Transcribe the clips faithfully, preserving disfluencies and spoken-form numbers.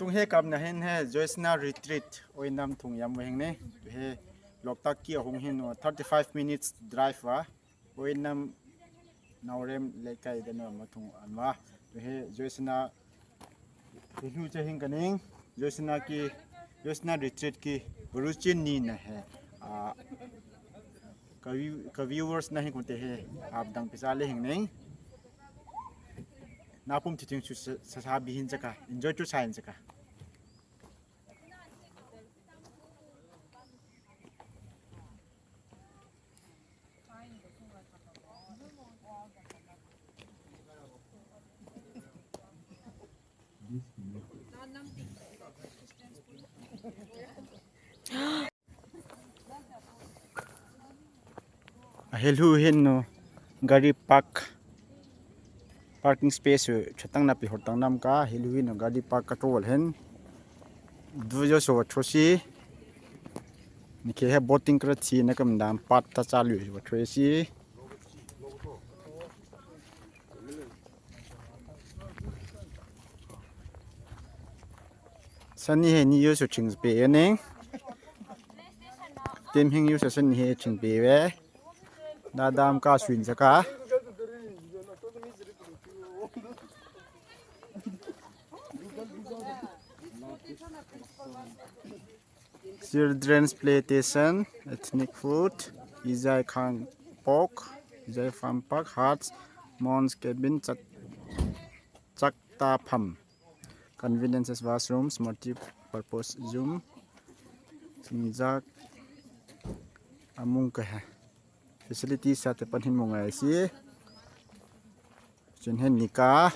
ꯇꯨꯡ ꯍꯦ ꯀꯥꯞꯅ ꯍꯦꯟ ꯍꯦ ꯖꯣꯏꯁꯅꯥ ꯔꯤꯇ꯭ꯔꯤꯠ ꯑꯣꯏꯅꯝ ꯊꯨꯡ ꯌꯥꯝ ꯋꯦꯡꯅꯦ꯫ ꯇꯨ ꯍꯦ ꯂꯣꯛꯇꯥꯛꯀꯤ ꯑꯍꯨꯝ hand thirty five minutes drive ꯋꯥ ꯑꯣꯏꯅꯝ ꯅꯥꯎꯔꯦꯝ ꯂꯩꯀꯥꯏꯗꯅ ꯃꯊꯨꯡ ꯑꯃ꯫ ꯇꯨ ꯍꯦ ꯖꯣꯏꯁꯅꯥ ꯍꯤꯂꯨ ꯆꯍꯤꯡ ꯀꯅꯤꯡ ꯖꯣꯏꯁꯅꯥ ꯀꯤ ꯖꯣꯏꯁꯅꯥ ꯔꯤꯇ꯭ꯔꯤꯠ ꯀꯤ ꯕꯔꯨꯆꯤꯟ ꯅꯤꯅ ꯍꯦ ꯀ ꯀ ꯚ꯭ꯌꯨꯋꯔꯁꯅ ꯍꯦ ꯀꯨꯟꯇꯦ ꯍꯦ ꯑꯥꯞꯗꯪ ꯄꯩꯁꯥ ꯂꯩ ꯍꯤꯡꯅꯤꯡ꯫ ꯅꯥꯄꯨꯝ ꯊꯤꯊꯤꯡꯁꯨ ꯁꯁꯥ ꯕꯤꯍꯤꯟ ꯆꯀꯥ ꯏꯟꯖꯣꯏ ꯇꯨ ꯁꯥꯏꯟ ꯆꯀꯥ꯫ ꯑꯍꯦꯂꯨ ꯍꯦꯟꯅꯨ ꯒꯥꯔꯤ ꯄꯥꯔꯛ ꯄꯥꯔꯀꯤꯡ ꯁ꯭ꯄꯦꯁꯁꯨ ꯈꯤꯇꯪ ꯅꯥꯄꯤ ꯍꯣꯔꯇꯪ ꯅꯝꯀ ꯑꯍꯦꯂꯨ ꯍꯦꯟꯅꯨ ꯒꯥꯔꯤ ꯄꯥꯔꯛ ꯀꯇ꯭ꯔꯣꯜ ꯍꯦꯟ ꯗꯨꯖꯣꯁꯨ ꯋꯥꯊ꯭ꯔꯣꯁꯤ ꯅꯤꯀꯦ ꯍꯦ ꯕꯣꯇꯤꯡ ꯈꯔ ꯊꯤꯅ ꯀꯝꯗꯥꯝ ꯄꯥꯠꯇ ꯆꯥꯂꯨ ꯋꯥꯊ꯭ꯔꯣꯁꯤ꯫ ꯁꯅꯤ ꯍꯦ ꯅꯤ ꯌꯨ ꯁꯨ ꯆꯤꯡꯁ ꯄꯦ ꯌꯦꯅꯦ꯫ ꯇꯤꯝ ꯍꯤꯡ ꯌꯨ ꯁ ꯁꯅꯤ ꯍꯦ ꯆꯤꯡ ꯄꯦ ꯋꯦ꯫ ꯗꯥꯗꯥꯝ ꯀꯥ ꯁꯨꯏꯟ ꯆꯀꯥ꯫ Children's play station, ethnic food, Ijai Khang Park, Ijai Farm Park, Hearts, Mons Cabin, Chak-, Chakta Farm, conveniences, washrooms, multi-purpose gym, ꯆꯤꯟꯖꯥꯛ ꯑꯃꯨꯛ ꯀꯩ ꯍꯥꯏ facility ꯁꯥꯇꯦ ꯄꯟꯍꯤꯟ ꯃꯨꯉꯥꯏꯁꯤ꯫ ꯆꯤꯟꯍꯟꯅꯤꯀꯥ꯫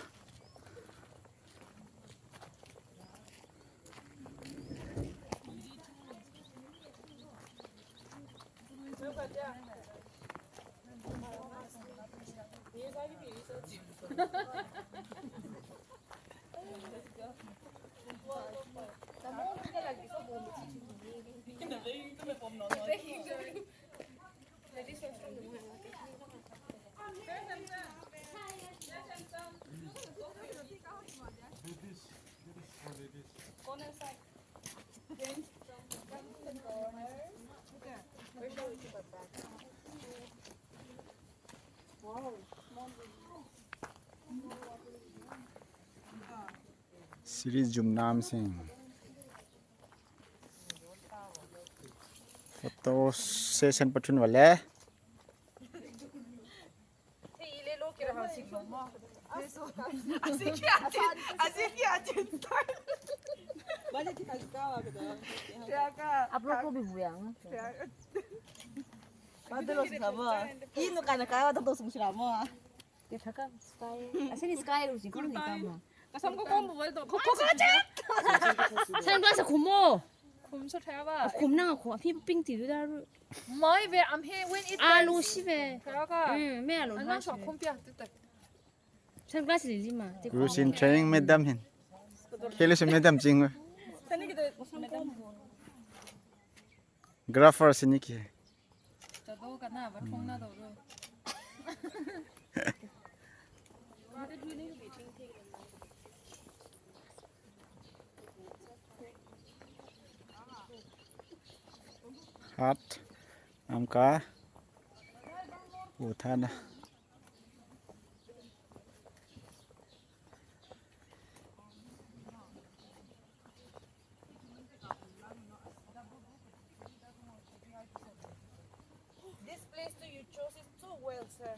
Ladies, ladies, for ladies. ꯁꯤꯔꯤ ꯖꯨꯝꯅꯥꯝꯁꯤꯡ꯫ ꯐꯣꯇꯣ ꯁꯦꯁꯟ ꯄꯊꯨꯟ ꯋꯥꯂꯦ꯫ आप लोग को भी बुआ। Padre lo siramo. Ino kana kawa to sung siramo. Sky. Asini sky lo si kung ni kama. Kasam ko kung buwal to. Ko ko ko. Sunglass kumo. Kum so thaya ba. Kum na ko. Api pink ti da ru. Mai ve am he when it. Alo si ve. Thaya ka. Hmm, me alo. Ana so kum pia tu ta. Sunglass li li ma. Rusin training madam hin. Kele se madam jing. Sani ki to madam. Grapher sini ki. Hat amka uthana. This place too, you chose it too well, sir.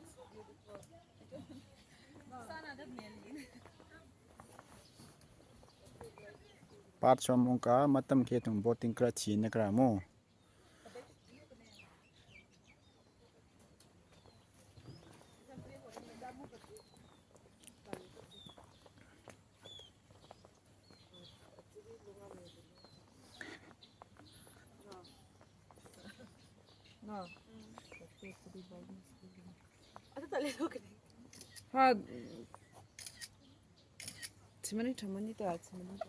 It's so beautiful. Part som ong ka matam ke tung boating kra chi na kra mo. Ha. Chimani chamani ta chimani ta.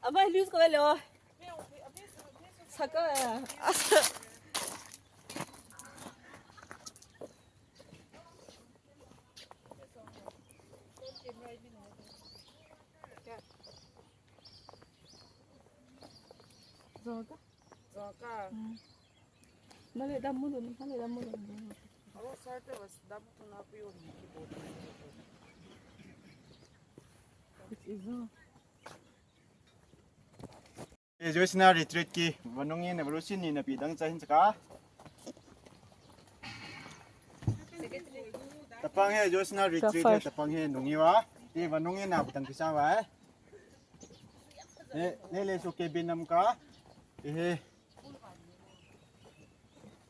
Ama lose ko lo. Saka. Zoga. Zoga. Mali damu dun, mali damu dun. Aro sarte was damu na piyo ni ki bol. Izo. Joysna retreat ki vanung ye na varuchin ni na pidang chahin chaka. Tapang he Joysna retreat he tapang he nungi wa. Te vanung ye na butang kisa wa. Eh, le le so ke binam ka. Eh,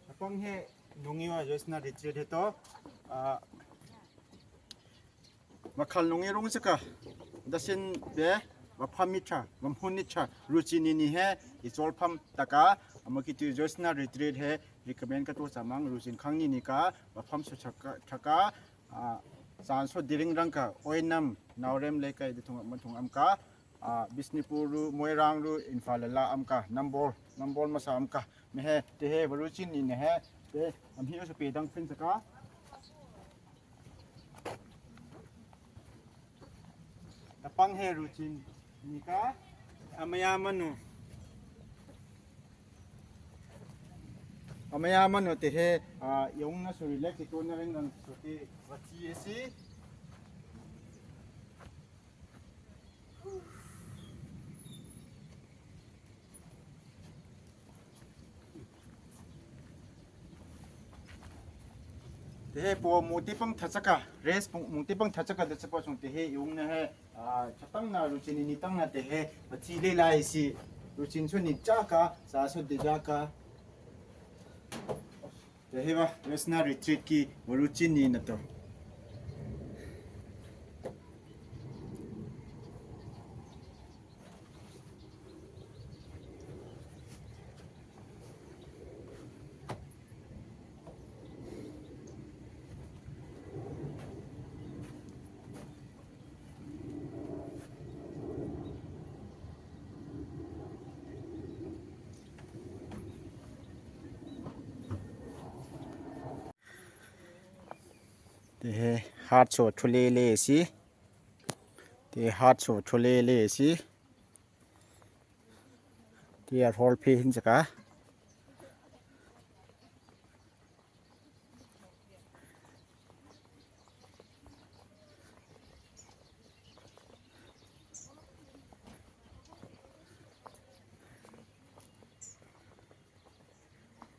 tapang he nungi wa Joysna retreat he to. Ah, makhal nungi rung saka. Dasin be, mapham mitra, mamhun nitra, ruchi ni ni he, ichol pham taka, ama kitu Joysna retreat he, recommend ka to samang, ruchin khang ni ni ka, mapham so chaka, chaka, ah, san so diring rang ka, oinam, naurem le kai de thung, ma thung am ka, ah, Bishnupur ru, Moirang ru, Imphal la am ka, Nambol, Nambol masa am ka, me he, te he, varuchin ni ne he, te, am hi so pe dang phin saka. Tapang he ruchin ni ka amaya manu. Amaya manu te he, ah, yung na su relax ito na rin ng suti vati esi. Te he po muti pang thachaka, rest pang muti pang thachaka da chapa sung te he yung na he, ah, chatang na ruchin ni tang na te he, mati le lai si, ruchin so ni chaka, sa so de jaka. Te he ba, Joysna retreat ki varuchin ni na to. Te he hat so thule le si. Te hat so thule le si. Air hall phe hin jaka.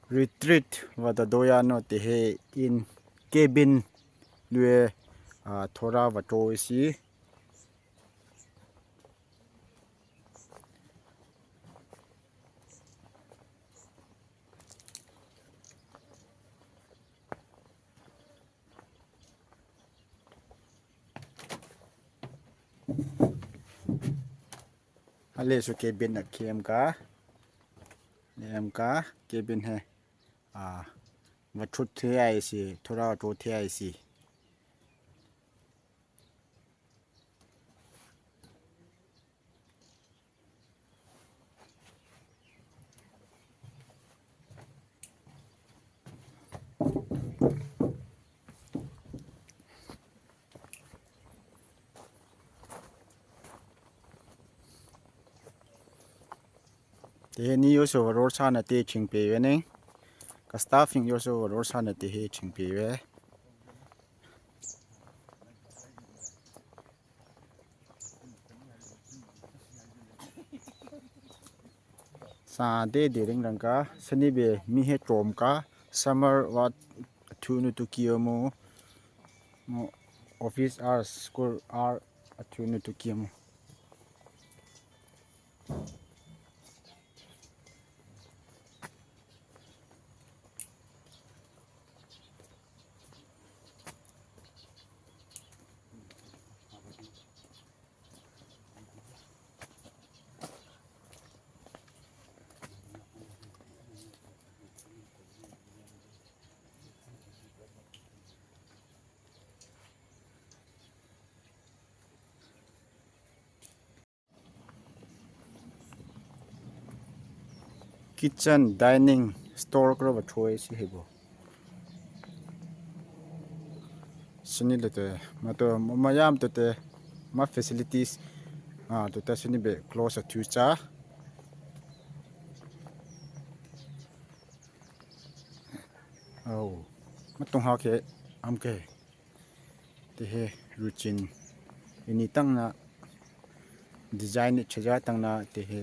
Retreat vada doya no te he in cabin lue, a, thora va to isi. Ale su cabin a kem ka. Em ka cabin hai. A, vathut the aisi, thora to the aisi. Te ni yo so ror sa na te ching pe ve ne. Ka staffing yo so ror sa na te he ching pe ve. Sa de de ring rang ka, sani be mi he trom ka, summer wa thu nu tu kiyo mo, mo office hour, school hour, a thu nu tu kiyo mo. Kitchen, dining, store kro ba thoi si hebo. Sini le te, ma to, ma yam to te, ma facilities, a, to te sini be close a thu cha. ꯑꯧ, ꯃꯇꯨꯡ ꯍꯥꯛꯀꯦ ꯑꯝꯀꯦ꯫ ꯇꯦꯍꯦ ꯔꯨꯆꯤꯟ ꯏꯅꯤ ꯇꯪꯅ design ꯁꯖꯥ ꯇꯪꯅ ꯇꯦꯍꯦ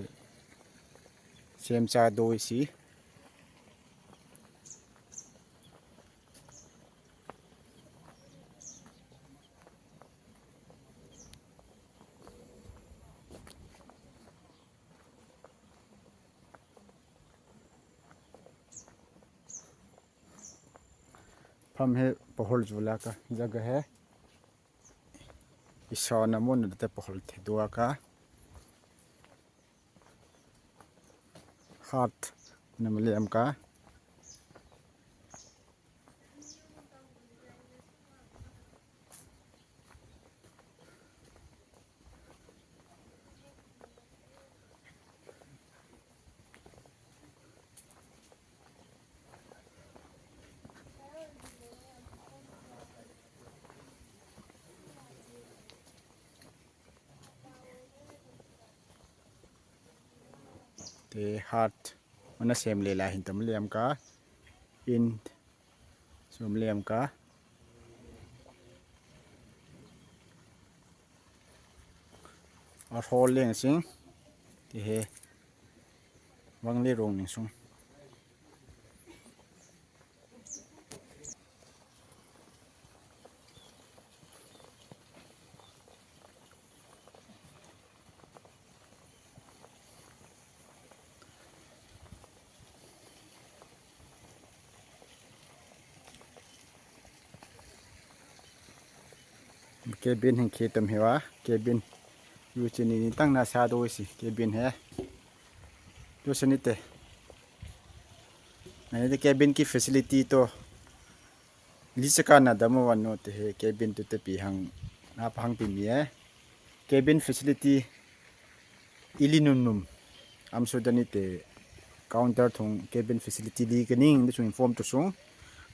ꯁꯦꯝ ꯆꯥ ꯗꯣꯏꯁꯤ꯫ फम है पहल झूला का जगह है। ईसा नमो नदते पहल थे दुआ का। हाथ नमले हमका। ते हाथ मना सेम ले ला हिंतम ले हमका इन सोम ले हमका और होल लेंग सिंग ते हे वंगले रोंग निंग सुंग। Cabin hin khe tum hewa, cabin. Yu chini ni tang na sa do si cabin he. Do sini te. Ani de cabin ki facility to. Li chaka na damo wano te he cabin tu te pi hang na pa hang pi mi e. Cabin facility ili num num. Am su dani te counter thung cabin facility li kaning ni sung inform tu sung.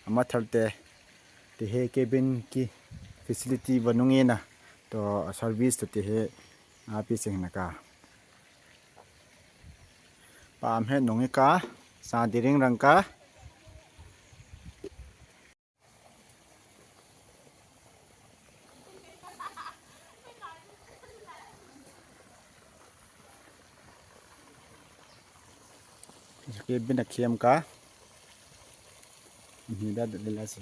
Ama thal te te he cabin ki facility wanung e na to service to te he a pi sing na ka. Pam he nung e ka sa diring rang ka. Cabin a khem ka. Hi da da la si.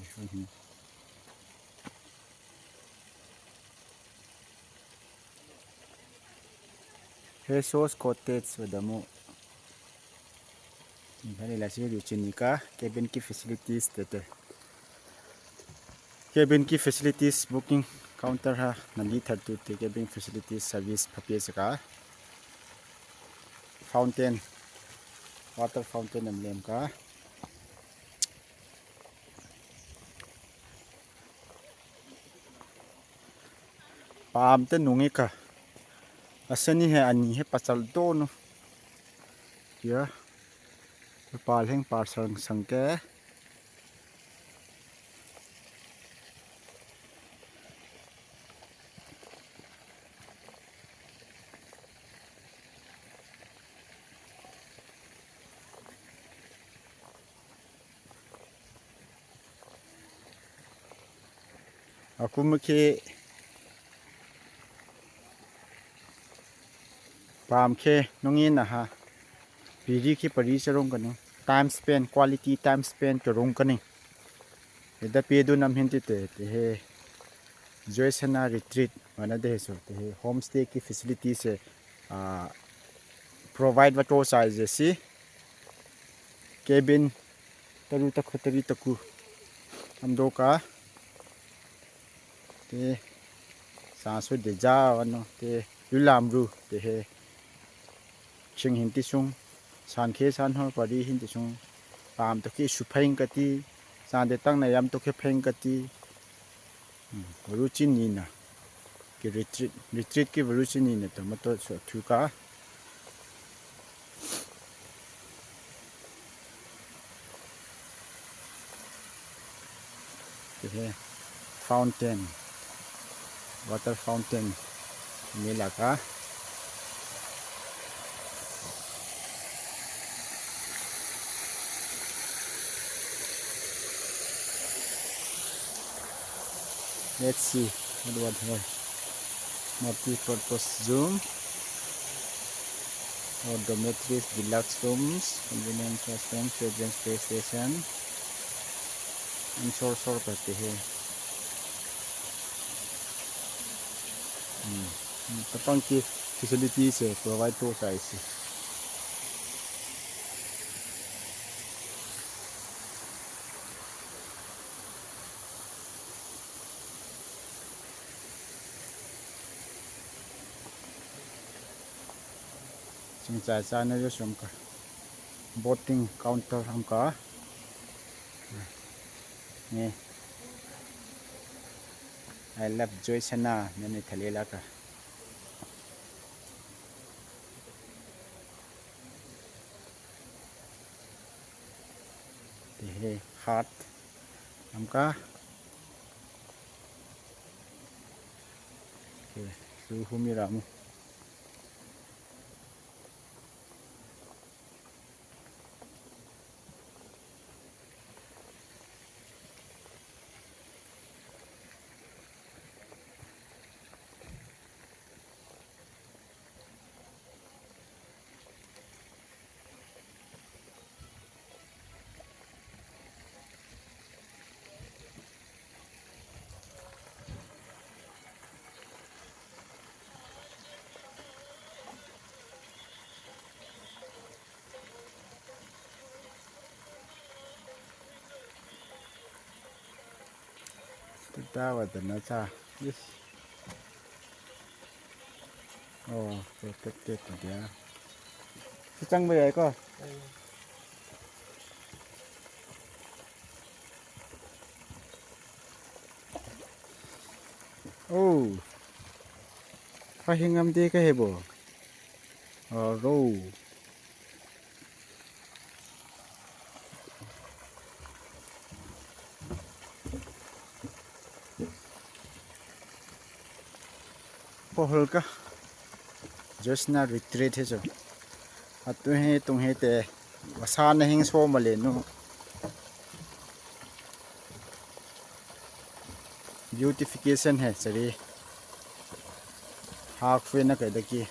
Resource cottage wa da mo. Hi da la si ru chini ka cabin ki facilities te te. Cabin ki facilities booking counter ha nali thar tu te cabin facilities service phape saka. Fountain, water fountain am lem ka. Pam te nungi ka. Asani he ani he pachal donu. Ya. Pal heng par sang sang ke. Akum ke pam ke nungi na ha. Piri ki pari charung kani. Time spend, quality time spend charung kani. Ida pe du nam hin ti te, te he. Joysena retreat, mana de he so, te he. Homestay ki facility se, ah, provide wa to chai je si. Cabin, taru taku, tari taku. Am do ka. Te, sa su de ja, ano, te, yu lam ru, te he. Ching hin ti sung, san khe san ho pari hin ti sung, pam to ki su pheng ka ti, san de tang na yam to ki pheng ka ti. Hmm, ru chin ni na. Ki retreat, retreat ki ru chin ni na to ma to so thu ka. Te he fountain, water fountain, ni la ka. Let's see what, what here. Multi-purpose zoom. और dormitories, deluxe rooms, convenience washroom, children's play station, हम शोर शोर करते हैं। ꯎꯝ, ꯇꯄꯪꯀꯤ ꯐꯦꯁꯤꯂꯤꯇꯤꯁꯦ provide ꯇꯧ ꯆꯥꯏꯁꯦ꯫ ꯆꯤꯡꯆꯥꯏ ꯆꯥꯅꯔꯁꯨ ꯑꯃꯨꯛꯀ boating counter ꯑꯃꯨꯛꯀ꯫ ꯅꯦ꯫ I love Joysana ꯅꯅꯦ ꯊꯂꯦꯂꯥꯀ꯫ ꯇꯦꯍꯦ ꯍꯥꯠ ꯑꯃꯨꯛꯀ꯫ ꯁꯨ ꯍꯨꯃꯤꯔꯥꯃꯨ꯫ ꯇꯥꯕꯗꯅ ꯆꯥ꯫ ꯏꯁ꯫ ꯑꯣ, ꯇꯦꯛ, ꯇꯦꯛ, ꯇꯦꯛꯄꯗꯤ ꯌꯥ-, ꯁꯤ ꯆꯪꯕ ꯌꯥꯏꯀꯣ? ꯑꯣ꯫ ꯐꯥꯍꯤꯡ ꯉꯝꯗꯦ ꯀꯩ ꯍꯥꯏꯕꯣ? ꯑꯥ, ꯔꯧ꯫ ꯄꯣꯍꯜꯀ ꯖꯣꯏꯁꯅꯥ ꯔꯤꯇ꯭ꯔꯤꯠ ꯍꯦꯁꯨ꯫ ꯑꯇꯨ ꯍꯦ ꯇꯨꯡ ꯍꯦ ꯇꯦ ꯋꯥꯁꯥꯅ ꯍꯤꯡ ꯁꯣ ꯃꯂꯦ ꯅꯨ꯫ Beautification ꯍꯦ ꯆꯔꯤ꯫ ꯍꯥꯛ ꯐꯦꯅ ꯀꯩꯗꯒꯤ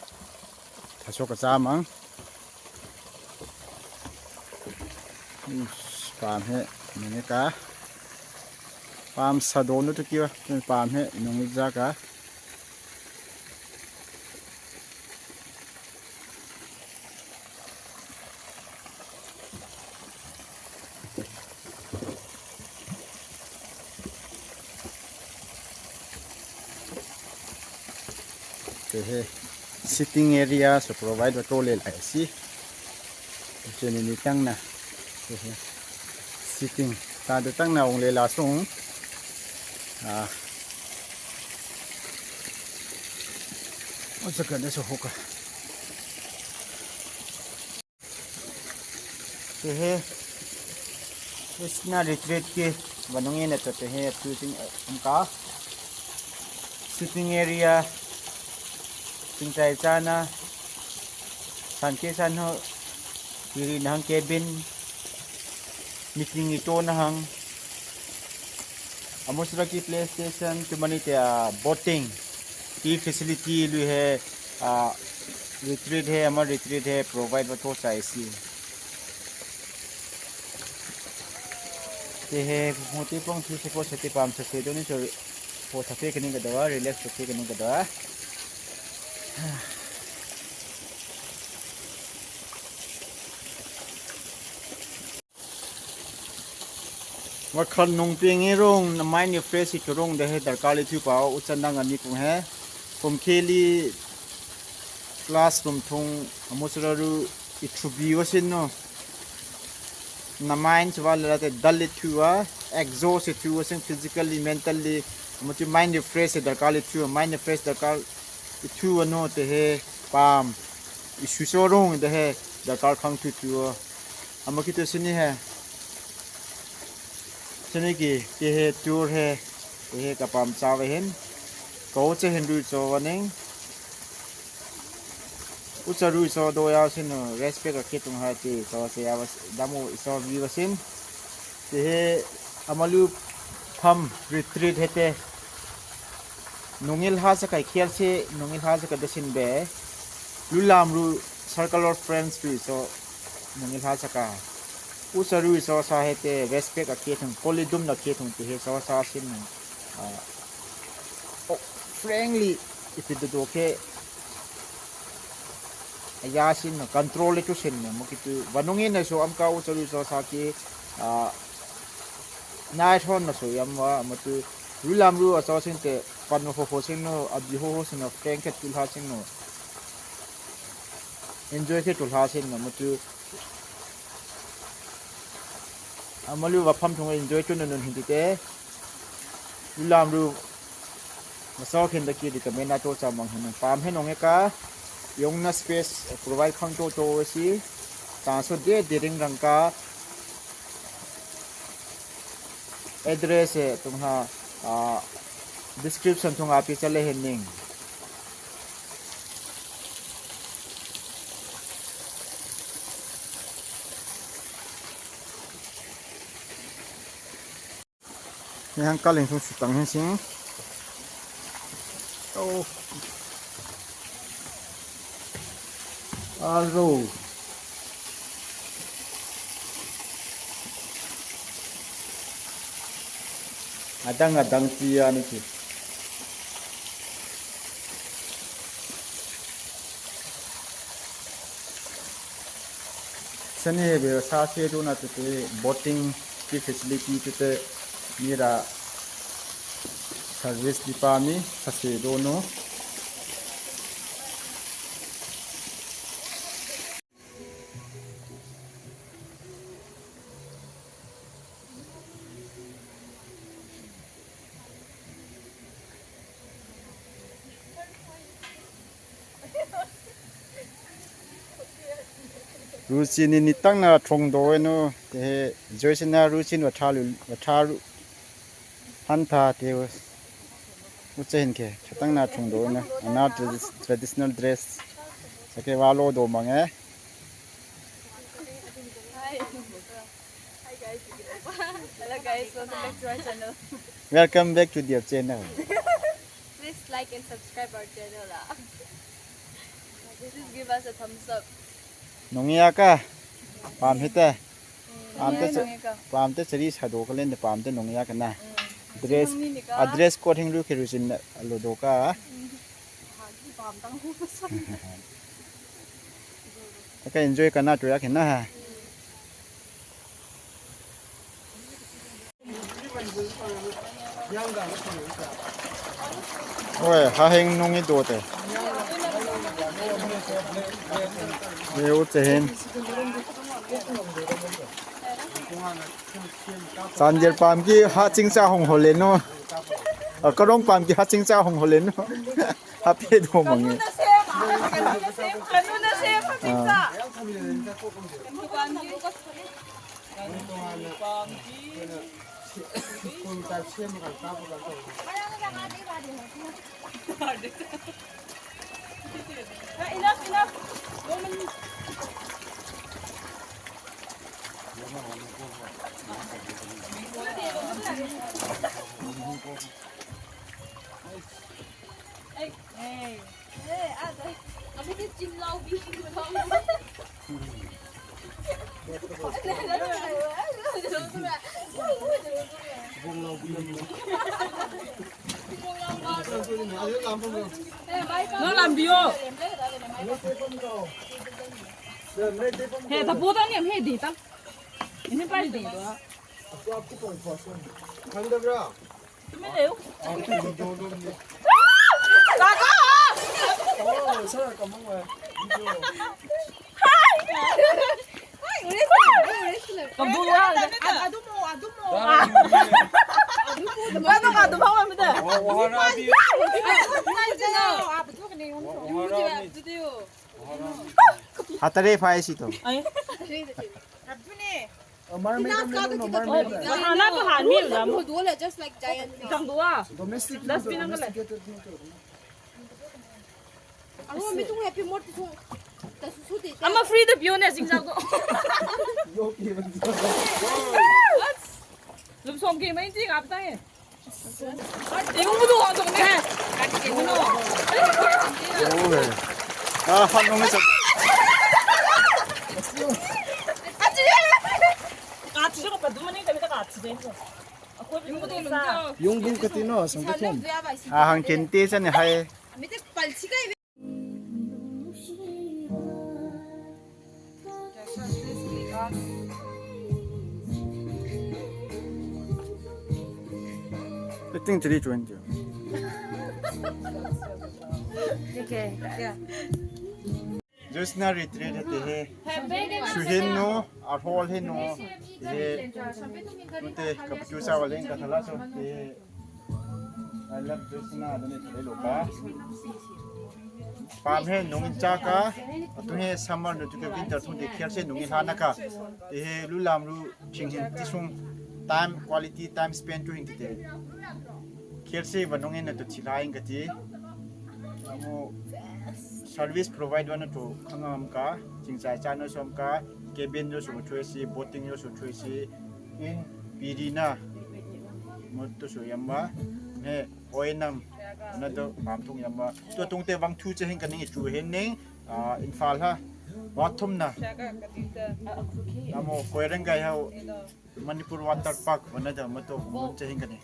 ꯊꯥꯁꯣꯛ ꯀꯆꯥꯃꯪ꯫ पाम है, मैंने कहा, पाम सदोनों तो किया, पाम है, नोंगी जाका। Te he sitting area so provide ba to le lai si. Che ni ni tang na. Te he sitting ta de tang na ong le la sung. Ah. O sa ka de so ho ka. Te he, इसना retreat के बनूंगे ना तो ते हे तू सिंग हमका sitting area सिंग चाय चाना संके सान हो तेरी नहंग cabin meeting ito nahang Amusra की play station तुम्हारी ते boating की facility लुई है. Retreat है, हमारा retreat है, provide बतो चाहे सी. Te he, hote pong thi se po se te pam se se do ni so, po sa pe kani ka dawa, relax sa pe kani ka dawa. Wakhan nung ping i rung, na mind ni fresh i rung de he darkar li thu pa u chan dang ani kung he. Kum kheli classroom thung amusra ru i thubi wasin no. Na mind chwa la te dal i thu a, exhaust i thu wasin physically, mentally, amuti mind ni fresh i darkar li thu, mind ni fresh darkar i thu ano te he pam. I shu so rung de he darkar khang thu thu a. Ama ki to sini he. Sini ki, ki he tour he, ki he ka pam cha ve hin. Ko che hin ru cho wa ning. U cha ru cho do ya sin no, respect ka ki tung ha ti cho che ya wa s-, damu i so vi wa sin. Ki he amalu pham retreat he te. Nungil ha sa kai khial se, nungil ha sa ka da sin be. Lu lam ru circle of friends ru so nungil ha sa ka. Ucha Rui Chaw Sa he te respect a khe thung, koli dum na khe thung te he Chaw Sa sin nung. Ah, oh, frankly, ipi du do khe, aya sin na control le tu sin na, mo ki tu, vanung in na so am ka Ucha Rui Chaw Sa ki, ah, nai thon na so yam wa, mo tu, Ru Lam Ru a chaw sin te, pan ho ho sin no, abi ho ho sin no, frank khe tu la sin no. Enjoy khe tu la sin no, mo tu, Amalu va pham thung enjoy tu nun hin ti te. Ru Lam Ru. Maso khen da ki di ka mena to cha mang hin pam hen ong e ka. Yong na space, eh, provide khang to to we si. Ta so de de ring rang ka. Address, eh, tum ha, ah, description thung a pi cha le hen ning. Ni hang kaling sung sitang hen sing. Oh. Aro. Adang adang tia ni ki. Sani he be sa se do na te te boating ki facility te te mira service di pa mi sa se do no. Ruchi ni nitang na thong do eno te he joisina ruchi ni wathalu watharu hanta te u uche hin ke khatang na thong do eno ana tradi- traditional dress sake walo do mange. Hi guys. Hello guys, welcome back to our channel. Welcome back to their channel. Please like and subscribe our channel, ah. Please give us a thumbs up. Nungia ka? Pam hita. ꯄꯥꯝꯇ ꯆ-, ꯄꯥꯝꯇ ꯆꯔꯤ ꯁꯥꯗꯣꯛꯀ ꯂꯦꯟꯗ ꯄꯥꯝꯇ ꯅꯣꯡꯌꯥ ꯀꯅꯥ? Dress, ꯑ, dress code ꯍꯤꯡꯂꯨ ꯈꯦꯔꯨꯁꯤꯟ ꯂꯣꯗꯣꯀꯥ꯫ ꯀ ꯏꯟꯖꯣꯏ ꯀꯅꯥ two ꯌꯥ ꯈꯦꯅ ꯍꯥ? ꯍꯣꯏ, ꯍꯥꯍꯦꯡ ꯅꯣꯡꯉꯤ ꯗꯣ ꯇꯦ꯫ ꯌꯦꯎ ꯆꯦꯍꯦꯟ꯫ ꯆꯥꯟꯗꯦꯜ ꯄꯥꯝꯒꯤ ꯍꯥ ꯆꯤꯡꯆꯥ ꯍꯣꯡ ꯍꯣꯜꯂꯦꯅꯣ꯫ ꯑ, ꯀꯔꯣꯡ ꯄꯥꯝꯒꯤ ꯍꯥ ꯆꯤꯡꯆꯥ ꯍꯣꯡ ꯍꯣꯜꯂꯦꯅꯣ꯫ ꯍꯥꯄꯦꯗꯣ ꯃꯪꯉꯦ꯫ ꯀꯥꯡꯕꯨꯅ ꯁꯦꯝ, ꯀꯥꯡꯕꯨꯅ ꯁꯦꯝ, ꯀꯥꯡꯕꯨꯅ ꯁꯦꯝ, ꯍꯥ ꯆꯤꯡꯆꯥ꯫ ꯑꯥ꯫ ꯗꯨꯀꯥꯟꯒꯤ ꯁ꯭ꯀꯨꯜ ꯇꯥꯏꯞ ꯁꯦꯝꯃꯒ ꯀꯥꯞꯄꯒ ꯇꯧꯕ꯫ Enough, enough. ꯅꯪ ꯂꯥꯝꯕꯤꯌꯣ꯫ ꯍꯦ, ꯇꯄꯣꯗꯪ ꯌꯥꯝ ꯍꯦꯗꯤ ꯇꯪ꯫ ꯏꯅꯦ ꯄꯥꯏꯗꯤ꯫ ꯈꯪꯗꯕ꯭ꯔꯥ? ꯇꯨꯃꯤꯟ ꯂꯩꯌꯨ꯫ ꯀꯝꯕꯨ ꯋꯥ꯫ ꯑꯗꯨꯝ ꯃꯣ, ꯑꯗꯨꯝ ꯃꯣ꯫ ꯅꯪ ꯑꯗꯨꯝ ꯍꯧꯔꯝꯕꯗ꯫ ꯋꯥꯍꯔꯥꯕꯤ꯫ ꯑꯗꯨꯗꯤ꯫ ꯋꯥꯍꯔꯥꯕꯤ꯫ ꯍꯥꯇꯔꯦ ꯐꯥꯏ ꯁꯤ ꯇꯣ꯫ ꯑꯩ꯫ ꯑꯗꯨꯅꯦ꯫ Mermaid am level no, mermaid. Ana to han mi la mo. Just like giant fish. Tang dua. Domestic. Dustbin ang galay. Domesticated no to. Ano, may tung happy mort tung. Tasusuti. Ama free the pion eh, sing sa ko. Yo, okay, man. Lum song game ay jing apta eh. Ay, yung mo doon, ano ko na. Ay, yung mo doon. 아, 한놈의 적. 아, 지금. Yung bung katino, sampai kum. Ahang kinti sa ni hai. I think three twenty. Josna retreat te he. Suhin no, arhol he no. He. Nute kapitu sa walen kathala so he. I love Josna dane thale loka. Pam he nungin chaka. Atu he summer no tu ke winter tu de kher se nungin hana ka. He lulam lu ching hin tisung time, quality time spend tu hin te. Kher se ba nungin na tu thilai in kati. Amo service provide wana tu khangam ka, chingchai chana som ka, cabin yo su thui si, boating yo su thui si, in pirina, mo tu su yamba, ne oinam, na do mam thung yamba. Tu tung te bang thu che hin ka ning chu hin ning, ah, Imphal ha, wa thum na. Amo Koirengei ha, Manipur Water Park, wana da mo tu mo che hin ka ni.